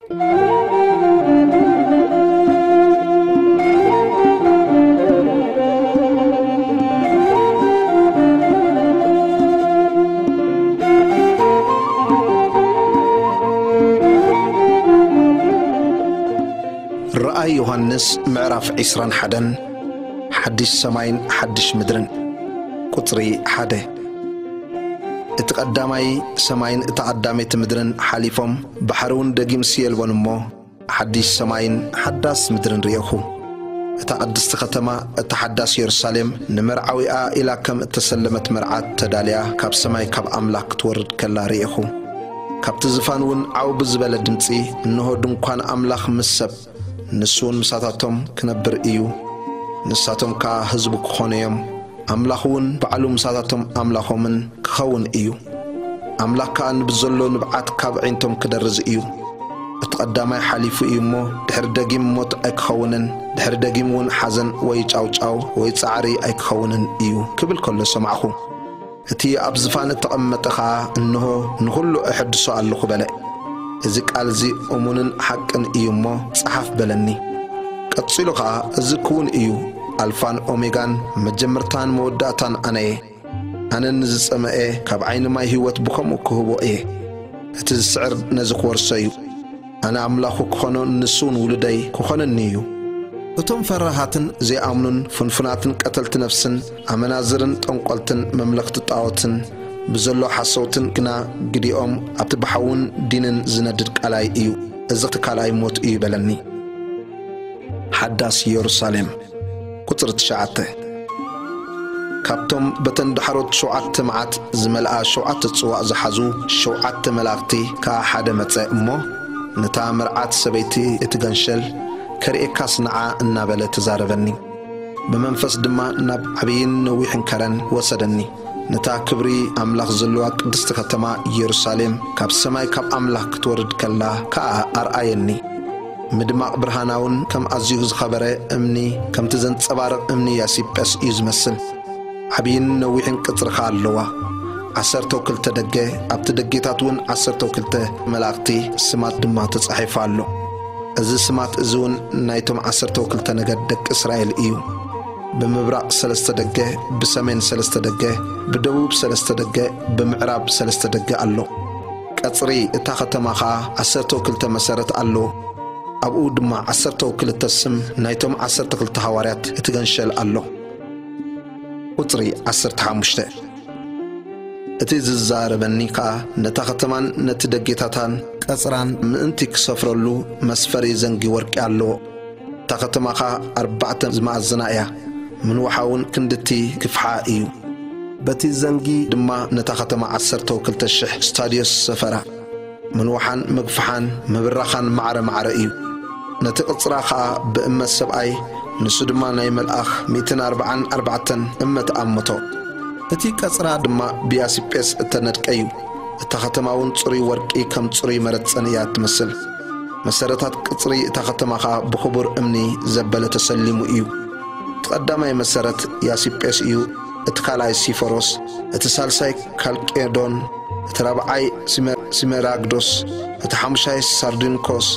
ራእይ ዮሃንስ ምዕራፍ ዕስራን ሓደን። ሓድሽ ሰማይን ሓድሽ ምድርን። ቁጽሪ ሓደ። እቲ ቀዳማይ ሰማይን እታ ቀዳመይቲ ምድርን ሓሊፎም፣ ባሕሪ እውን ደጊምሲ የልቦን እሞ፣ ሓድሽ ሰማይን ሓዳስ ምድርን ርኤኹ። እታ ቅድስቲ ከተማ፣ እታ ሓዳስ የሩሳሌም፣ ንመርዓዊኣ ኢላ ከም እተሰለመት መርዓት ተዳልያ ካብ ሰማይ ካብ ኣምላኽ ክትወርድ ከላ ርኤኹ። ካብቲ ዝፋን እውን ዓው ብዝበለ ድምጺ፣ እንሆ ድንኳን ኣምላኽ ምስ ሰብ፣ ንሱ እውን ምሳታቶም ክነብር እዩ። ንሳቶም ከኣ ህዝቡ ክኾኑ እዮም። ኣምላኽ እውን ባዕሉ ምሳታቶም ኣምላኾምን ክኸውን እዩ። ኣምላኽ ከኣ ንብዘሎ ንብዓት ካብ ኣዒንቶም ክደርዝ እዩ። እቲ ቀዳማይ ሓሊፉ እዩ እሞ፣ ድሕሪ ደጊም ሞት ኣይክኸውንን፣ ድሕሪ ደጊም እውን ሓዘን ወይ ጫውጫው ወይ ጻዕሪ ኣይክኸውንን እዩ ክብል ከሎ ሰማዕኹ። እቲ ኣብ ዝፋን እተቐመጠ ኸኣ፣ እንሆ፣ ንኹሉ እሕድሶ ኣለኹ በለ። እዚ ቃል እዚ እሙንን ሓቅን እዩ እሞ፣ ጸሓፍ በለኒ። ቀጺሉ ኸኣ፣ እዚ ክውን እዩ፣ ኣልፋን ኦሜጋን፣ መጀመርታን መወዳእታን ኣነ እየ። ኣነ ንዝጸመኤ ካብ ዓይኒ ማይ ህይወት ብኸምኡ ክህቦ እየ። እቲ ዝስዕር ነዚ ክወርሶ እዩ። ኣነ ኣምላኹ ክኾኖ፣ ንሱ እውን ውሉደይ ክኾነኒ እዩ። እቶም ፈራሃትን ዘይኣምኑን፣ ፍንፉናትን ቀተልቲ ነፍስን፣ ኣመናዝርን ጠንቆልትን፣ መምለኽቲ ጣዖትን፣ ብዘሎ ሓሰውትን ግና ግዲኦም ኣብቲ ብሓውን ዲንን ዝነድድ ቀላይ እዩ። እዚ እቲ ካልኣይ ሞት እዩ በለኒ። ሓዳስ የሩሳሌም። ቁጽሪ ትሽዓተ። ካብቶም በተን ዳሕሮት ሸውዓተ መዓት ዝመልኣ ሸውዓተ ጽዋእ ዝሓዙ ሸውዓተ መላእኽቲ ከኣ ሓደ መጸ እሞ፣ ነታ መርዓት ሰበይቲ እቲ ገንሸል ከርእየካስ ንዓ እናበለ ተዛረበኒ። ብመንፈስ ድማ ናብ ዓብይን ነዊሕን ከረን ወሰደኒ። ነታ ክብሪ ኣምላኽ ዘለዋ ቅድስቲ ከተማ ኢየሩሳሌም ካብ ሰማይ ካብ ኣምላኽ ክትወርድ ከላ ከኣ ኣርኣየኒ። ምድማቕ ብርሃናውን ከም ኣዝዩ ዝኸበረ እምኒ፣ ከምቲ ዘንጸባርቕ እምኒ ያሲጴስ እዩ ዝመስል። ዓብይን ነዊሕን ቅጽሪ ኸኣ ኣለዋ። ዓሰርተው ክልተ ደገ፣ ኣብቲ ደጌታት እውን ዓሰርተው ክልተ መላእኽቲ፣ ስማት ድማ ተጻሒፉ ኣሎ። እዚ ስማት እዚ እውን ናይቶም ዓሰርተው ክልተ ነገድ ደቂ እስራኤል እዩ። ብምብራቕ ሰለስተ ደገ፣ ብሰሜን ሰለስተ ደገ፣ ብደቡብ ሰለስተ ደገ፣ ብምዕራብ ሰለስተ ደገ ኣሎ። ቀጽሪ እታ ኸተማ ኸኣ ዓሰርተው ክልተ መሰረት ኣለዎ። ኣብኡ ድማ ዓሰርተው ክልተ ስም ናይቶም ዓሰርተ ክልተ ሃዋርያት እቲ ገንሸል ኣሎ። ቁጽሪ ዓሰርተ ሓሙሽተ። እቲ ዝዛረበኒ ከኣ ነታ ኸተማን ነቲ ደጌታታን ቀጽራን ምእንቲ ክሰፍረሉ መስፈሪ ዘንጊ ወርቂ ኣለዎ። እታ ኸተማ ኸኣ ኣርባዕተ ዝመኣዝና እያ፣ ምንውሓ እውን ክንድቲ ክፍሓ እዩ። በቲ ዘንጊ ድማ ነታ ኸተማ ዓሰርተው ክልተ ሽሕ ስታድዮስ ሰፈራ። ምንውሓን ምግፍሓን ምብራኻን ማዕረ ማዕረ እዩ። ነቲ ቅጽራ ኸኣ ብእመት ሰብኣይ፣ ንሱ ድማ ናይ መልኣኽ፣ ሚእትን ኣርብዓን ኣርባዕተን እመት ኣመቶ። እቲ ቀጽራ ድማ ብያሲጴስ እተነድቀ እዩ። እታ ኸተማ እውን ጽሩይ ወርቂ ከም ጽሩይ መረጸን እያ እትመስል። መሰረታት ቅጽሪ እታ ኸተማ ኸኣ ብኽቡር እምኒ ዘበለ ተሰሊሙ እዩ። እቲ ቀዳማይ መሰረት ያሲጴስ እዩ፣ እቲ ካልኣይ ሲፈሮስ፣ እቲ ሳልሳይ ካልቄዶን፣ እቲ ራብዓይ ሲመ-፣ ሲመራግዶስ፣ እቲ ሓሙሻይ ሳርዲንኮስ፣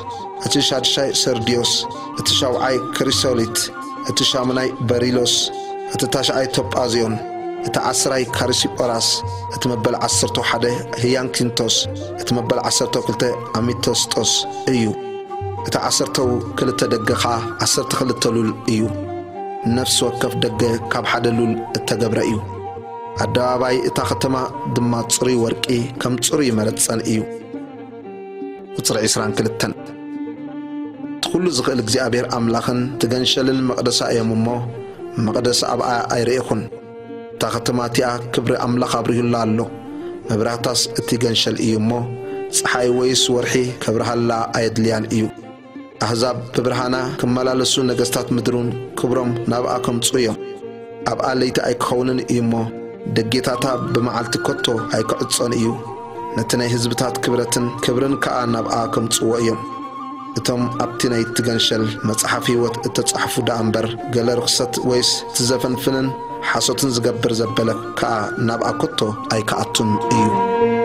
እቲ ሻድሻይ ሰርድዮስ፣ እቲ ሻውዓይ ክሪሶሊት፣ እቲ ሻሙናይ በሪሎስ፣ እቲ ታሽዓይ ቶጳዝዮን፣ እቲ ዓስራይ ካሪሲጶራስ፣ እቲ መበል ዓሰርተው ሓደ ህያንኪንቶስ፣ እቲ መበል ዓሰርተው ክልተ ኣሚቶስጦስ እዩ። እቲ ዓሰርተው ክልተ ደገ ኸኣ ዓሰርተ ክልተ ሉል እዩ። ነፍሲ ወከፍ ደገ ካብ ሓደ ሉል እተገብረ እዩ። ኣደባባይ እታ ኸተማ ድማ ጽሩይ ወርቂ ከም ጽሩይ መረጸን እዩ። ቁጽሪ ዕስራን ክልተን። እቲ ኹሉ ዝኽእል እግዚኣብሔር ኣምላኽን እቲ ገንሸልን መቕደሳ እዮም እሞ፣ መቕደስ ኣብኣ ኣይረኤኹን። እታ ኸተማ እቲኣ ክብሪ ኣምላኽ ኣብሪሁላ ኣሎ። መብራህታስ እቲ ገንሸል እዩ እሞ፣ ጸሓይ ወይስ ወርሒ ከብርሃላ ኣየድልያን እዩ። ኣህዛብ ብብርሃና ክመላለሱ፣ ነገስታት ምድሪ እውን ክብሮም ናብኣ ከምጽኡ እዮም። ኣብኣ ለይቲ ኣይክኸውንን እዩ እሞ፣ ደጌታታ ብመዓልቲ ከቶ ኣይክዕጾን እዩ። ነቲ ናይ ህዝብታት ክብረትን ክብርን ከኣ ናብኣ ከምጽዎ እዮም። እቶም ኣብቲ ናይቲ ገንሸል መጽሓፍ ህይወት እተጻሕፉ ደኣ እምበር፣ ገለ ርኽሰት ወይስ እቲ ዘፈንፍንን ሓሶትን ዝገብር ዘበለ ከኣ ናብኣ ከቶ ኣይክኣቱን እዩ።